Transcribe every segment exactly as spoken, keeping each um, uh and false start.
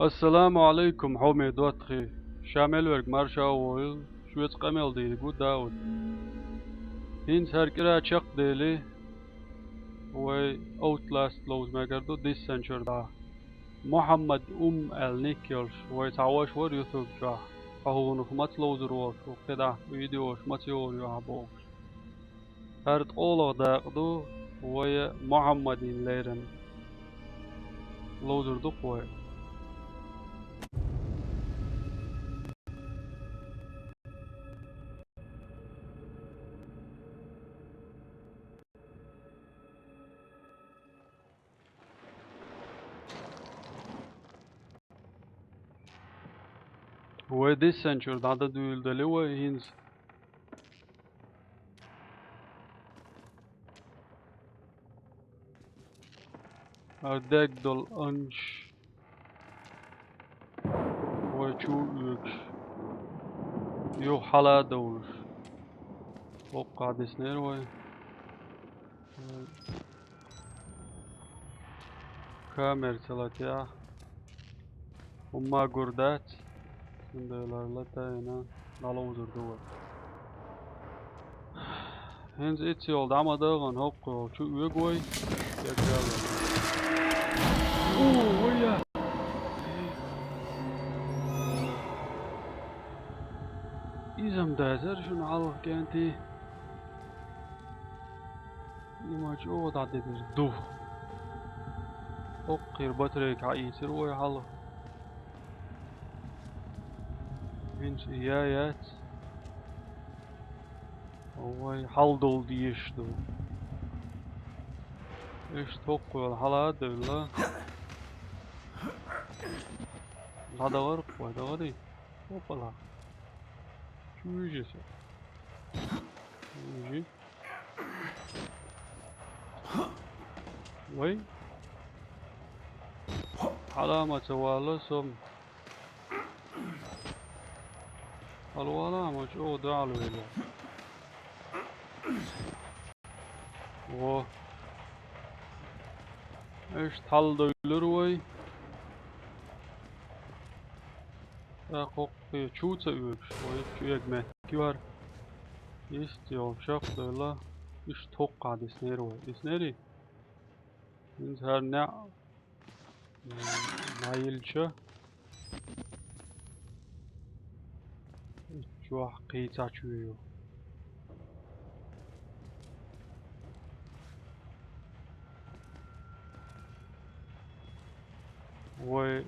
Ассаламу Ӏалайкум, хьоме доттагӀий. Ша мел верг марша войла, шуьца къамел дийриг ву Дауд. ХӀинца хӀара кӀира чекхдели, вай Outlast ловза мегар ду диссанчуьра дӀа. Мухьаммад Ум аьлла ник йолуш, вай цхьа ваша вара YouTube чохь. Хьо хӀунах маца ловзур волуш ву, кхидӀа видеош маца йогӀур ю ахьа бохуш. ХӀара ткъолгӀа дакъа ду, вай Мухьаммадин леррина ловзур ду-кх вай. Вай диссанчуьра дӀа дан дуьйладелли вай хӀинца. ХӀара дегдолу анш. Вай чу а оьгуш. Юха хьала а довлуш. ХӀокху дӀадиснера вай. Камера ца латахь, хӀумма а гур дац, цундела латийна дӀаловзур ду вай. ХӀинца иццехула дӀа ма дагӀан, хӀокхуьйхула чу оьгу вай. Эггала. О, вай я! Иза-м дацара шуна хьалха, кӀентий. И ма чӀогӀа дӀадедира ду. ХӀокхуьра батарейка хьаийцира вай хьалха. ХӀинца я яц. Вай хьалдовла дезаш ду. Иштта хӀокхуьйла хьала а девлла. ДӀадахара-кх вай, дахарий? Опа-ла. Чу вижи со. Чу вижи. Вай. Хьала ма ца вала со-м. Хьалавала ма чӀогӀа дӀахьалавелла. Во. Иштта хьалдевлира вай. ТӀаккха хӀокху чу ца оьгуш, вай чу эгна меттиг ю хӀара. Иштта йолчохь а девлла, иштта хӀокху дӀадиснера вай. Диснерий? ХӀинца хӀара неӀ, м, дӀайиллича, чохь кхийца чу ю. Вай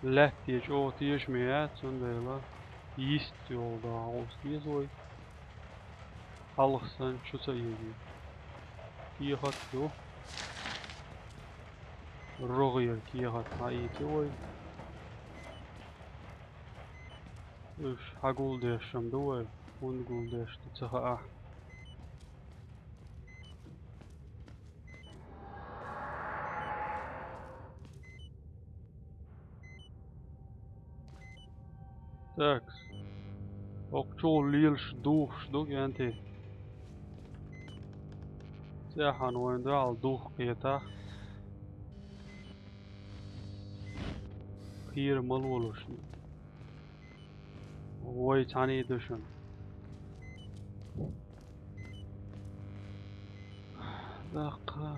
лаьтта чӀогӀа тешаме яц, цундела йист йолу дагӀа гӀовс деза вай. Хьалха санна чу ца эгий. Кехат ду. РогӀера кехат хьаийци вай. Уьш хьагулдеш-м ду вай, хӀунда гулдеш ду ца хаахь. Такс. ХӀокху чу лелаш духуш ду кӀентий. ЦӀеххьана вайна дуьхьал духу кхетахь. Кхера ма лолаш. Вай цхьаьний ду шуна. ТӀаккха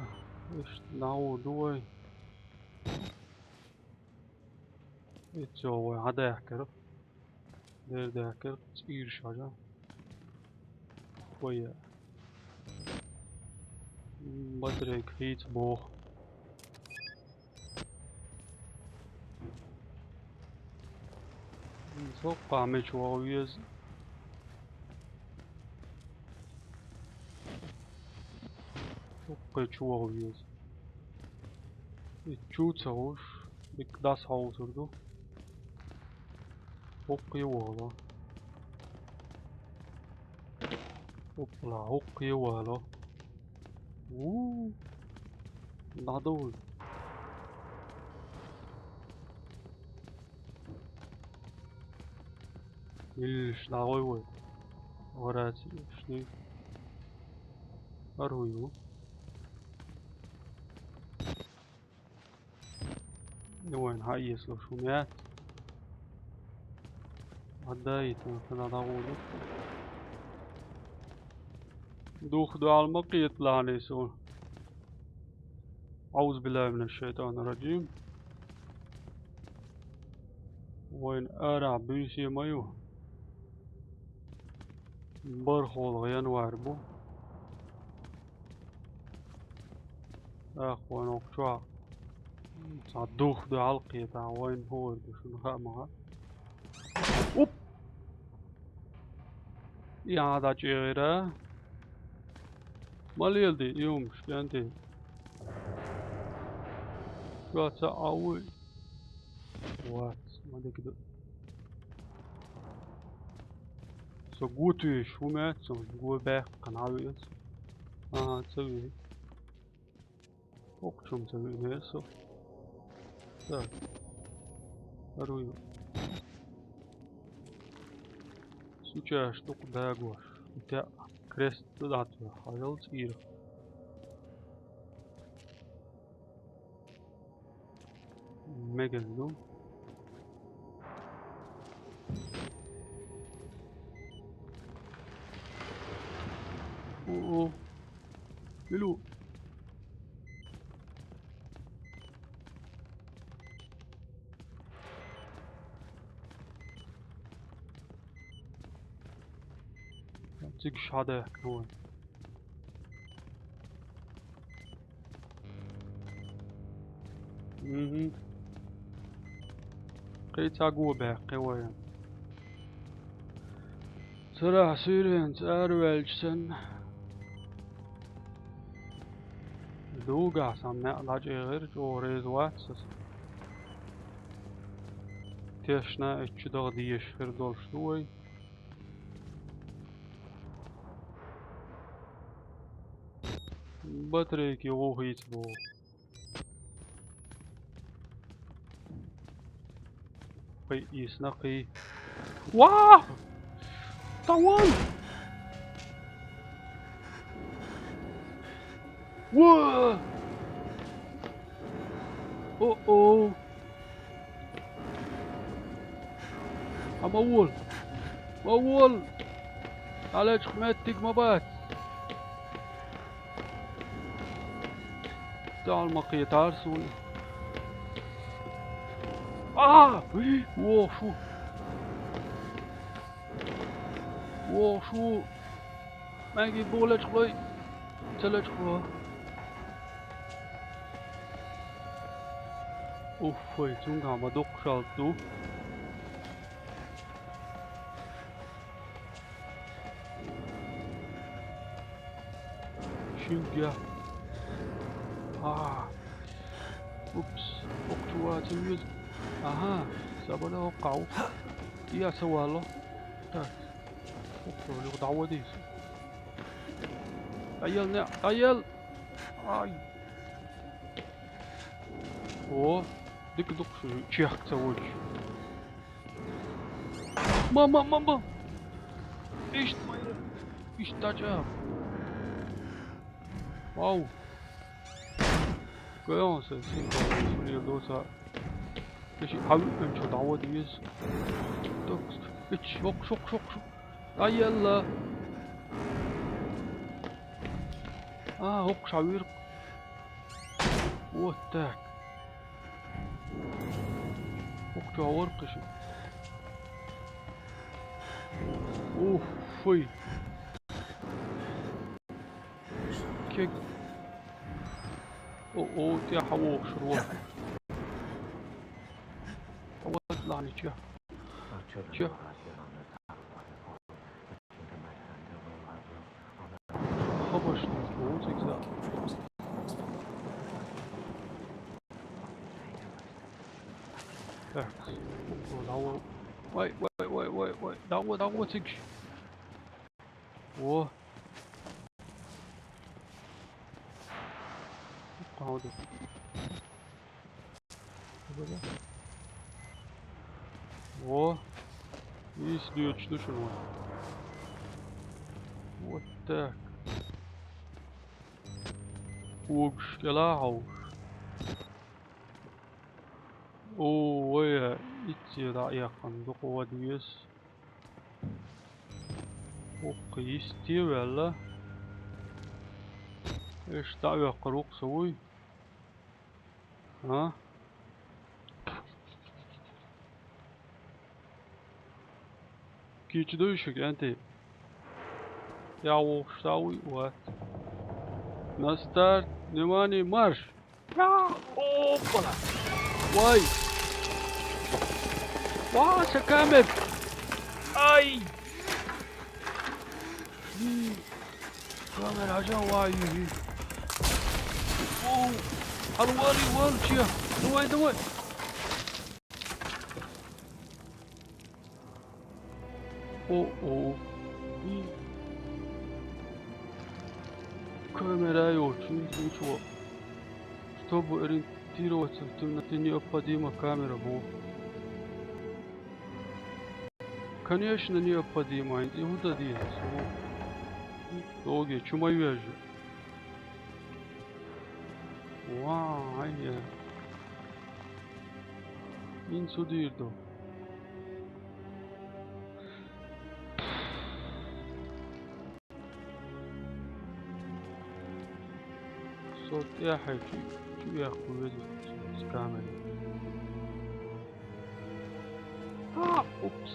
иштта дӀагӀур ду вай. Иццо вай хьадаьхкира. Дер даьхкира, цӀийраш хьажа. Вай я. Батарейка хийца боху. Соккхахь мича вогӀу веза? Соккхахь чу вогӀу веза. И чу ца гӀуш, дика дӀасахьовсур ду. ХӀокхе вала. Опла, хӀокхе вала. Ву. ДӀадовла. Иллиш дӀагӀой вай. Варац ишни. ХӀара хӀун ю? Вайн хьаэцалуш хӀума яц. Хьадаийта, хӀана дӀагӀолла. Дух дуьхьал ма кхеталахь суна. أعوذ بالله من الشيطان الرجيم. Вайн арахь буьйса ма ю. БархӀолгӀа январь бу. Ах, вайн окху чохь цхьа дух дуьхьал кхетахь, вайн хӀора ду шуна хаа ма хаьа. Уп! И хьан дӀачӀегӀира? Ма леладе, и хӀумаш, кӀентий. Чохь ца а вуй? Вац, ма дика ду. Со го туьйсуш хӀума яц, со го баьккхина хьан веана со. Ага, ца веана. ХӀокху чу ца веана со. Так. ХӀара вуй. Сучаш дукха дагош. И таьӀ крест ду дӀатоьхна, хьажал цӀийра. Мегар ду. О-о. Мила ву? Цига шадаьхкина вай. Мгм. Кхин цхьа го баьккхи вайна. Царахь суьйренца араваьлча санна, дугахь сан маьӀ дӀачӀегӀира, чӀогӀа реза вац аса. Тешна эцчу даха дезаш хир долуш ду вай. Батарейки гӀо хийца боху. Кхий, ийсна кхий. Ва! Таван! Ва! О-о! Хьан ма волу! Ма волу! Хьалечу меттиг ма бац! Дала ма кхетара суна. А! Воху шу! Воху шу! Маьнгий боху лечкъалой! Ца лечкъало! Уффай, цуьнгахь ма дуккха шалт ду. Шингех. А. Упс. Окху чу ваца веза. Ага. Сабала оккхахь ву. Я савало. Так. Окху чу дӀавадийса. ДӀаел, не, дӀаел. Ай. О, дика дукха шу чехка ца вуьйчу. Мама, мама! Иштта майра! Иштта ча! Вау! Кайон се, синка, сулия доса. Иши хьавуьйтанчу дӀавода веза. Токс. Ич, шок, шок, шок, шок. ДӀаелла. А, хӀокхуш хьавуьйра. Вот так. ХӀокху чохь вара кхин шу. Уф, фуй. Кег. О, о, тӀе хьан вохуш вара. Хьан вохуш лахьанича. Ча. Хабарш ву цига. Так. Давай. Вай, вай, вай, вай, вай. Давай, давай, цига. О. Хьан ву ду? О, ийс доьдуш ду шуна вай. Вот так. Когаш кӀела хьовш. О, вай, итт сага дӀаэккхана дукха вада веза. Укх йисте ваьлла. Эш дӀаоьхкар вукх со вуй. А? Кийча дуй шуга, Анти? Я вовш са вуй, вот. На старт, внимание, марш! Опа! Вай! Ва, са камер! Ай! Камера, ажа, вай! Оу! Алвари, варчия! Давай, давай! О-о. Камера йоч, ничего. Чтобы ориентироваться в темноте, необходима камера, бо. Конечно, необходима, а не куда деться. Долгие, чё мои вяжи? Вай, я. Ин судирду. Со тӀехьа чу, чу яхку веза с камери. А, упс.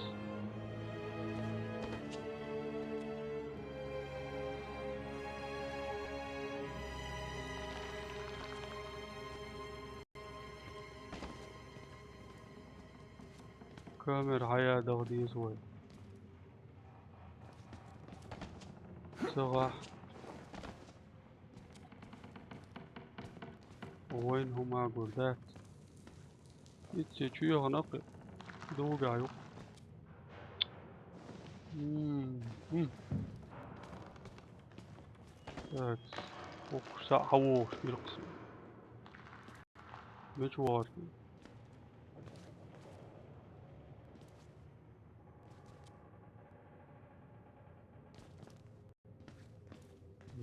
Камера хьаядаха деза вай. Ца гӀахь. Вайн хӀума гур дац. Итт сага чу яхана кхы. Дуга ю. М, м. Так. Ох, са хьавогӀуш иркъса. Мича вахар?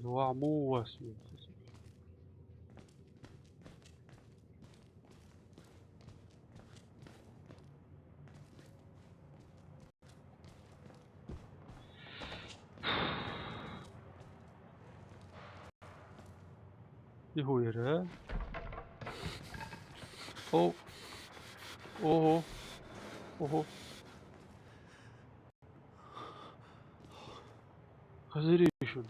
Зуа му вас. Ихуйра. О. Ого. Ого. Хазиришун.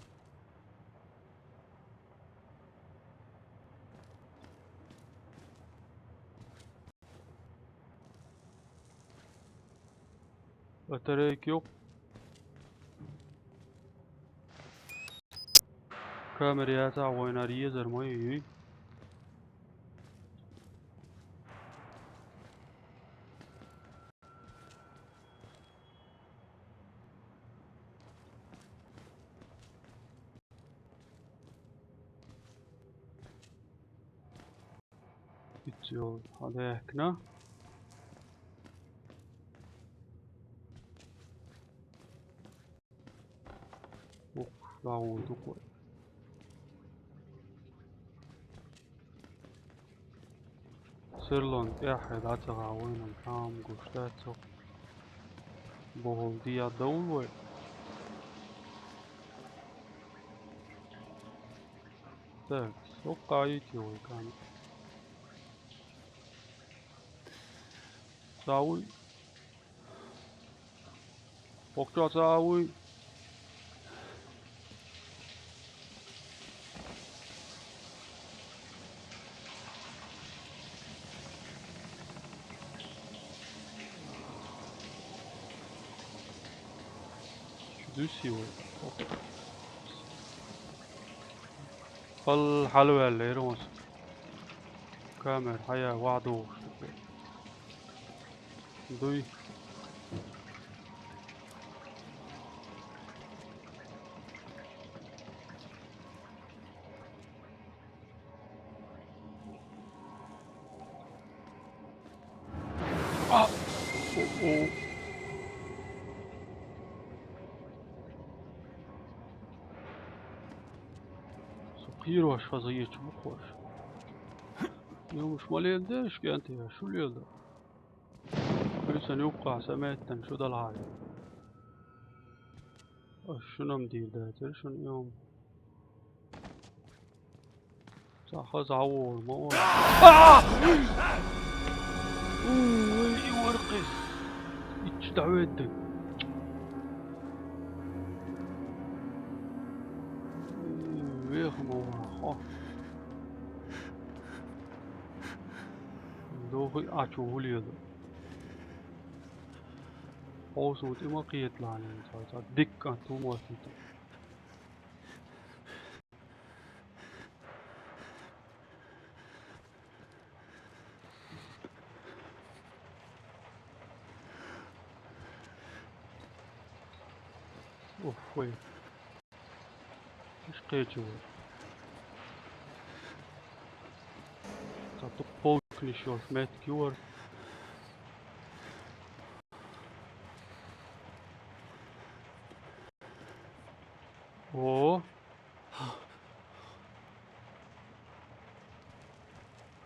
Батарейка юкъ. Камера яцахь вайнара езар ма ю. Иццо хьадаьхкина. Ух, лагӀун дукха. Серлон тӀаьхье дӀа ца гӀа вайна, там гуш дац цо. Бохул диа довл вай. Так, соккъа йити вай кан. Савуй. Окча савуй. Чудуси вай. Хал, хьалваьлла, эр онс. Камера хьая вахдугӀуш. Дуй. А! О-о. Со кхерош хаза ечу бу кхош. Ýumuş mal elde, şu ýanty ýa, şul ýolda. Köýsen ýuka, Sametden şu dalga. Şunam diýdi, şuny ýum. Saha zaw bolma o. Ah! Uy, ýuwarky. Iç daw etdi. Wehmo, ha. Dohy açy bolýardy. Howsut ima kyýatlan, dik atym bolsun. Uf, goý. Hiç gyýçy bar. Gaty poknyş ýol, metki bar. O.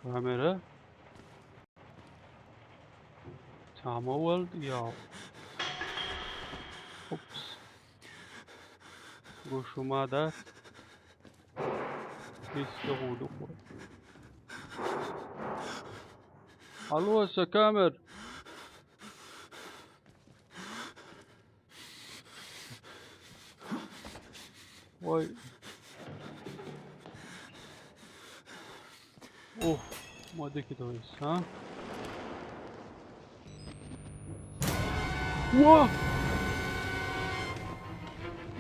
Kamera. Çama boldy ýa. Ups. Goşuma da. Hiç de guduk. Alo, Sakamer. Vay. Oh, madeki dois, ha? Wah!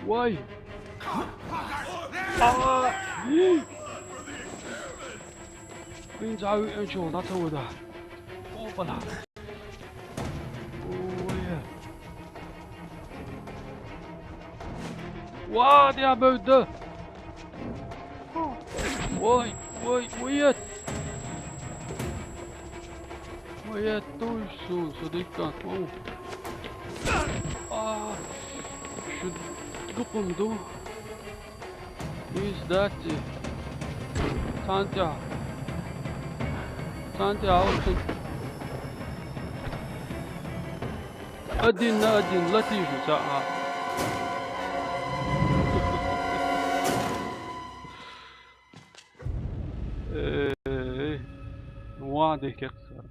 Vay! Aa! Birinji awi en çoğunda tavada. Hoppala. Oy. Wah, diýä böwdi. Oy, oy, oýet. Oýet, duşsun, şu dikkat. Oh. Ah. Şu dukundu. Is that it? Santya. Santya, olsun. Один на один, латишь, а. Ey, nuwa dehke kysar.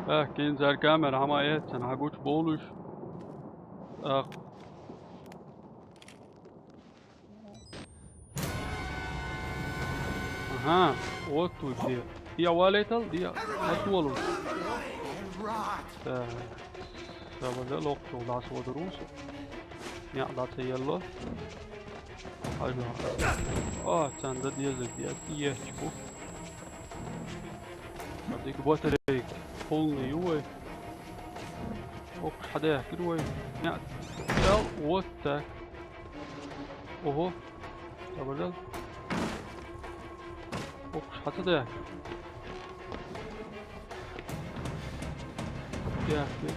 Eh, Genzer Gamer, hama etsen, ha güç boluş. Ah. Aha, o tu diye. Diye valet al, diye. Nasıl olur? Sabada lok çoğdası odurus. Ya, da te yello. Hayda. Ah, sen de diye diye. Diye bu. Hadi ki batarya. Polny yuway. Ok, hadi, yuway. Ya, ya, what the? Oho. Tabada. Ok, hadi de. Gel, gel.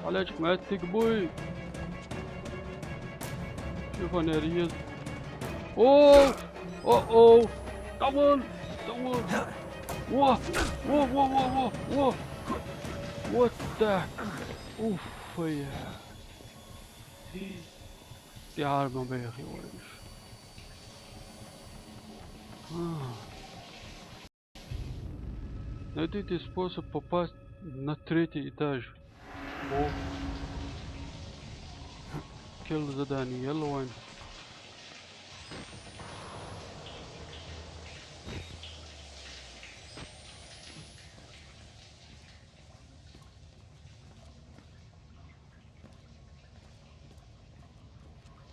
Alejik, Matic, boy. Şu faneriyiz. Oh! Oh, oh! Double! Double! Wah! Wah, wah, wah, wah, wah! What the? Uf, ya. Diýarma beýik ýolyş. Ha. Найдите способ попасть на третий этаж. О. Kill the Daniel Wayne.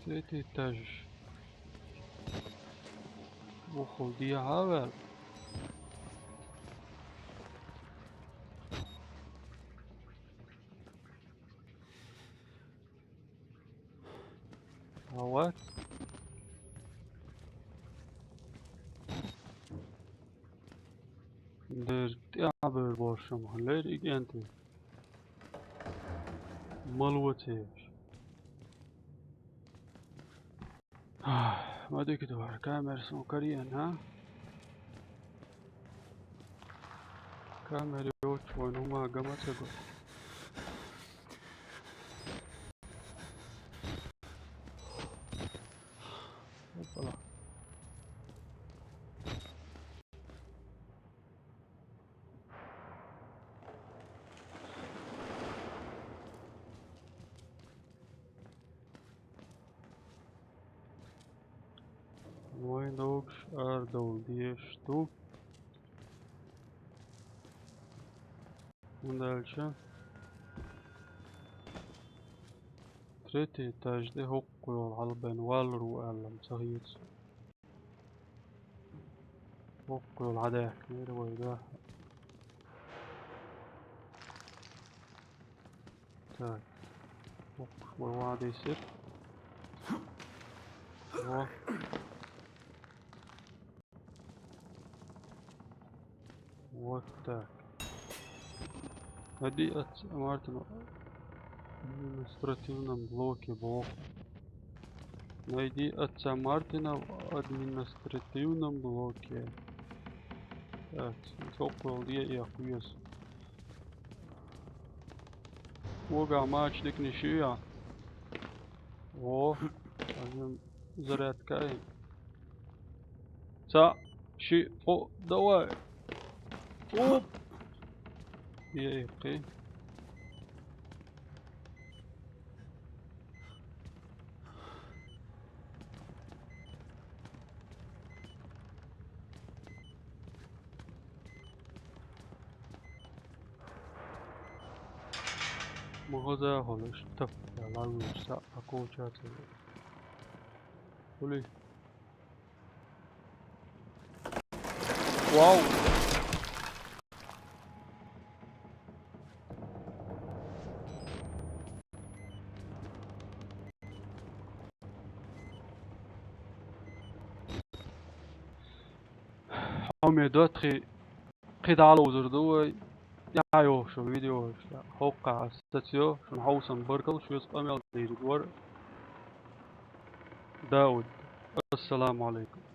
Tretýi etaž. Oho, diýe haber. Hawa. Der, ýa, bir borşam, ler, enti. Мала ву цераш? Ма дика ду хӀара камера сона карийна, а? Камера йоцуш вайна хӀума ган ма ца го. Оппала. Вайн догуш арадовла дезаш ду. ХӀунда аьлча третий этаж тӀе хӀокху йолу хьалабен валлур ву аьлла ца хета. ХӀокху йолу хьадаьхкинера вай, да. Так. ХӀокхуш вай ван десет. Во. Вот так. Найди отца Мартина в административном блоке, боху. Найди отца Мартина в административном блоке. Так, хӀокху йолу де эккха веза. Вогахь мача диканаш ю я? Во, хӀара зарядка ю. Цхьаъ, шиъ, кхоъ, давай. Оп! Е, е, кхин. Ма хаза хьо луш, тап, я лагуш, са а коча ца ве. Хули? Вау! Хьо ме до тхи, кхин дӀа а ловзур ду вай. ТӀаьхьа йохуш йолу видеош хӀокхузахь ас сацайо, шуна хьовсам баркалла, шуьца къамел дийриг вара Дауд. Ассаламу алейкум.